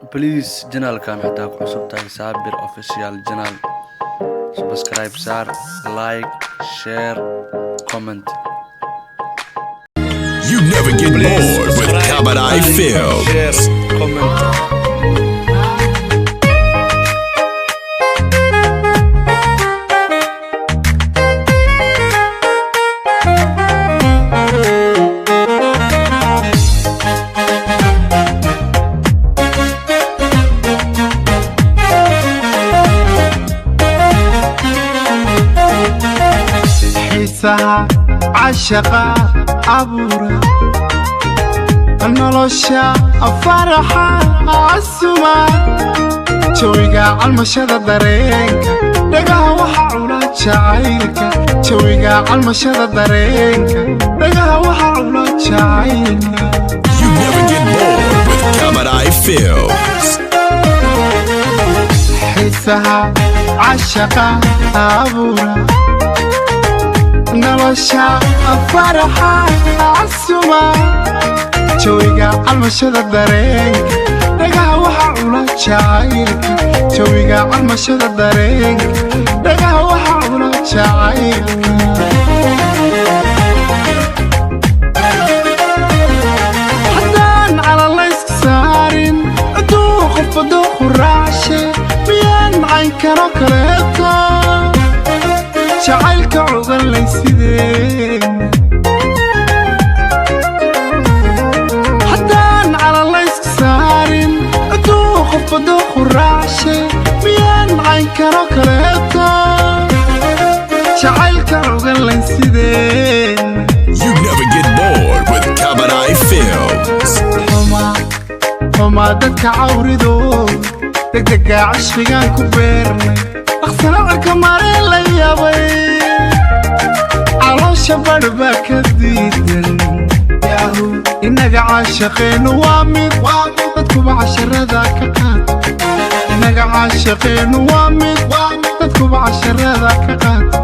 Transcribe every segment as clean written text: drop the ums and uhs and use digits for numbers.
Please, channelkan hadaa ku cusub tahay, Saabir Official Channel, subscribe saar, like, share, comment. You never get Please bored with subscribe, Kabadai like, Films. share, comment. Xiisaha cashaqa abuura nolosha faraxa casuma, jawiga calmashada dareenka, dhagaha waxa cula jacaylka. Jawiga calmashada dareenka, dhagaha waxa cula jacaylka. You never get bored with Kabadai Films. Xiisaha cashaqa abuura nolosha faraxa casuma, jawiga calmashada dareenka, dhagaha waxa cula jacaylka. Jawiga calmashada dareenka, dhagaha waxa cula jacaylka. Haddaan calalayska saarin hadduu qofba dooqu raacshe, miyaan cayn karo kaleeto jacaylka cuganlay sideen? Haddaan calalayska saarin hadduu qofba dooqu raacshe, miyaan cayn karo kaleeto jacaylka cuganlay sideen? You never get bored with Kabadai Films. Xuma xumaa dadka cawridooda, degdega cishqigaan ku beernay, dhaqsana cirka maree la yabay, caloosha badh baa ka diidan. Innaga caashaqeennu waa mid dadkuba casharada ka qaato. Innaga caashaqeennu waa mid dadkuba casharada ka qaato.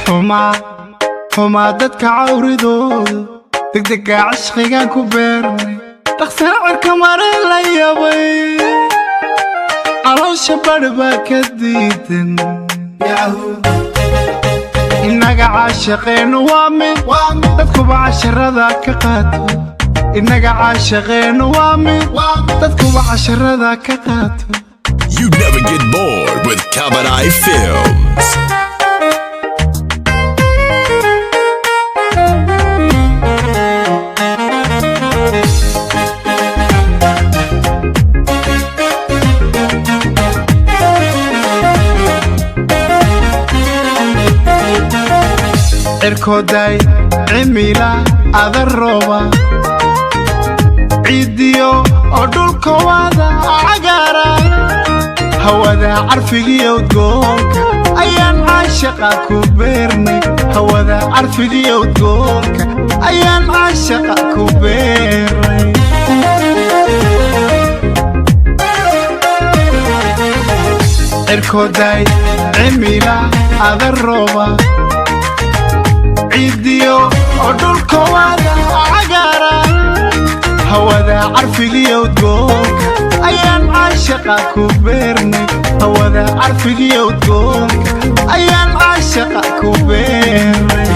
Xumaa xumaa dadka cawridooda, degdega cishqigaan ku beernay, dhaqsana cirka maree la yabay, caloosha badh baa ka diidan. Innaga caashaqeennu waa mid dadkuba casharada ka qaato. Innaga caashaqeennu waa mid dadkuba casharada ka qaato. You never get bored with Kabadai Films. Cirkooday cimila ada rooba, ciidiyo oo dhulka wada cagaara, hawada carfigiyo udgoonka ayaan caashaqa ku beernay. Hawada carfigiyo udgoonka ayaan caashaqa ku beernay. Cirkooday cimila ada rooba, ciidiyo oo dhulka wada cagaara, hawada carfigiyo udgoonka ayaan caashaqa ku beernay. Hawada carfigiyo udgoonka ayaan caashaqa ku beernay.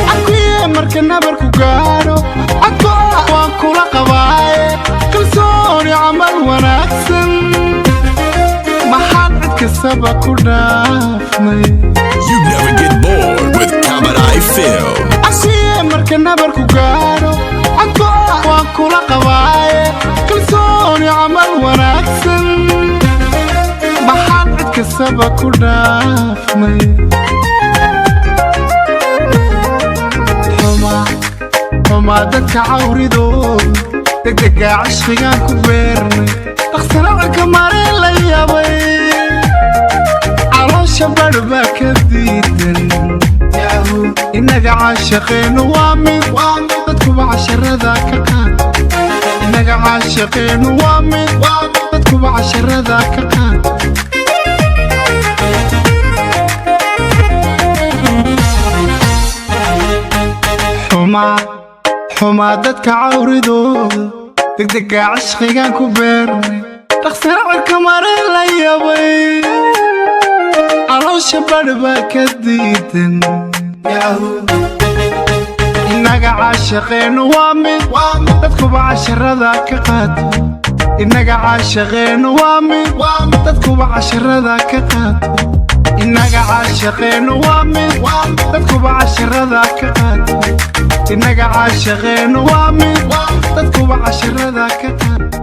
Cabkiye marka nabarku gaadho cadko waan kula qabaaye, kalsooni camal wanaagsan maxaan cid kastaba ku dhaafnay? You never get bored with Kabadai Films. Cabkiye marka nabarku gaadho cadko waan kula qabaaye, kalsooni camal wanaagsan maxaan cid kastaba ku dhaafnay? Xuma xumaa dadka cawridooda, degdega cishqigaan ku beernay, dhaqsana cirka maree la yabay, caloosha badh baa ka diidan. Innaga caashaqeennu waa mid dadkuba casharada ka qaato. Innaga caashaqeennu waa mid dadkuba casharada ka qaato. Xumaa dadka cawridooda, degdega cishqigaan ku beernay, dhaqsana cirka mare la yabay. Caloosha badh baa ka diidan. Innaga caashaqeennu waa mid, dadkuba casharada ka qaato. Innaga caashaqeennu waa mid, dadkuba casharada ka qaato. Innaga caashaqeennu waa mid, dadkuba casharada ka qaato. Innaga caashaqeennu waa mid, dadkuba casharada ka qaato.